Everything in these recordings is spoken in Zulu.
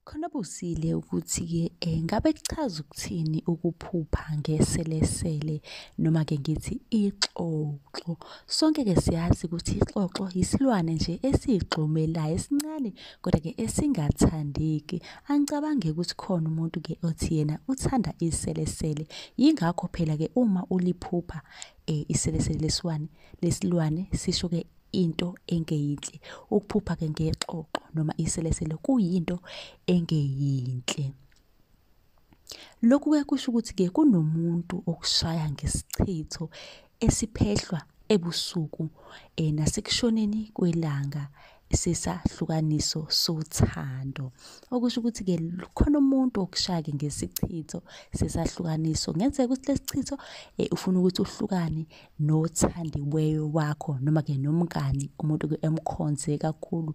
Khona obuzile ukuthi-ke ngabe kuchaza ukuthini ukuphupha ngeselesele noma-ke ngithi ixoxo. Sonke-ke siyazi ukuthi ixoxo yisilwane nje esiyigxumelayo esincane kodwa-ke esingathandeki. Angicabangi ukuthi khona umuntu-ke othi yena uthanda iselesele. Yingakho phela-ke uma uliphupha iselesele lesilwane lesilwane sisho-ke into engeyinhle. Ukuphupha-ke ngexoxo noma iselesele kuyinto engeyinhle. Lokhu-ke kusho ukuthi-ke kunomuntu okushaya ngesichitho esiphehlwa ebusuku nasekushoneni kwelanga sesahlukaniso sothando. Okusho ukuthi-ke khona umuntu okushaya-ke ngesichitho sesahlukaniso. Kungenzeka ukuthi lesi chitho ufuna ukuthi uhlukane nothandiweyo wakho noma-ke nomngani umuntu-ke emkhonze kakhulu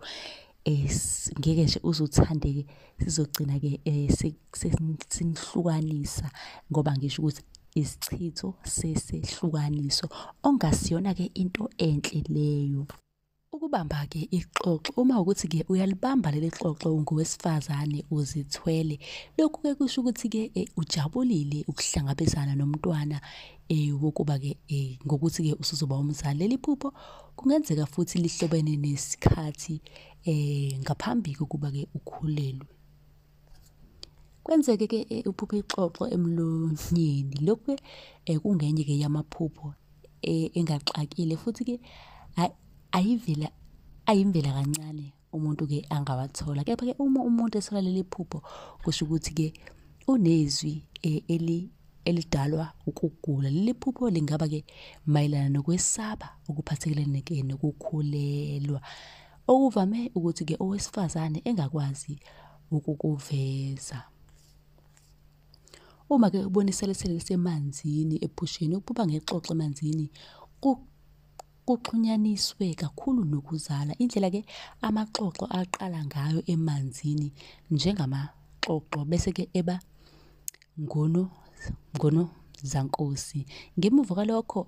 ngeke nje uze uthandeke sizogcina-ke sinihlukanisa ngoba ngisho ukuthi isichitho sesehlukaniso ongasiyona-ke into enhle leyo. Ukubamba-ke ixoxo uma ukuthi-ke uyalibamba leli xoxo ungowesifazane uzithwele, lokhu-ke kusho ukuthi-ke ujabulile ukuhlangabezana nomntwana wokuba-ke ngokuthi-ke usuzoba umzali. Leli phupho kungenzeka futhi lihlobene nesikhathi ngaphambi kokuba-ke ukhulelwe. Kwenzeke-ke uphuphe ixoxo emlonyeni. Lokhu-ke kungenye-ke yamaphupho engaxakile futhi-ke ayivela ayimvela kancane umuntu-ke angawathola. Kepha-ke uma umuntu ethola leli phupho kusho ukuthi-ke unezwi elidalwa ukugula. Leli phupho lingaba-ke mayelana nokwesaba okuphathelene-ke nokukhulelwa okuvame ukuthi-ke owesifazane engakwazi ukukuveza. Uma-ke ubona iselesele lisemanzini ephusheni, ukuphupha ngexoxo emanzini kuxhunyaniswe kakhulu nokuzala. Indlela-ke amaxoxo aqala ngayo emanzini njengamaxoxo bese-ke eba ngonozankosi. Ngemuva kwalokho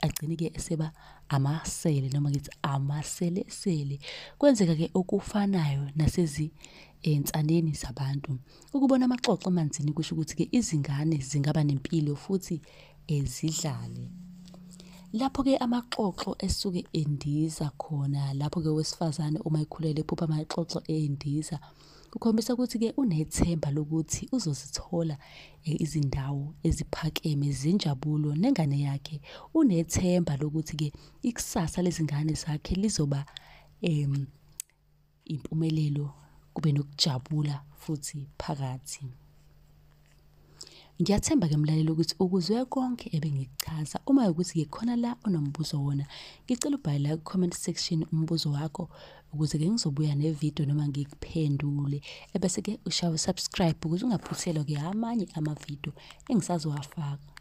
agcine-ke eseba amasele noma ngithi amaselesele. Kwenzeka-ke okufanayo nasezinsaneni zabantu. Ukubona amaxoxo emanzini kusho ukuthi-ke izingane zingaba nempilo futhi zidlale. Lapho-ke amaxoxo esuke endiza khona, lapho-ke owesifazane uma ekhulelwe ephupha amaxoxo endiza, kukhombisa ukuthi-ke unethemba lokuthi uzozithola izindawo eziphakeme zenjabulo nengane yakhe. Unethemba lokuthi-ke ikusasa lezingane zakhe lizoba impumelelo, kube nokujabula futhi phakathi. Ngiyathemba-ke mlaleli ukuthi ukuzwe konke ebengikuchaza. Uma ukuthi-ke khona la onombuzo wona, ngicela ubhale la ku-comment section umbuzo wakho ukuze-ke ngizobuya nevidiyo noma ngikuphendule. Ebese-ke ushaya u-subscribe ukuze ungaphuthelwa-ke amanye amavidiyo engisazowafaka.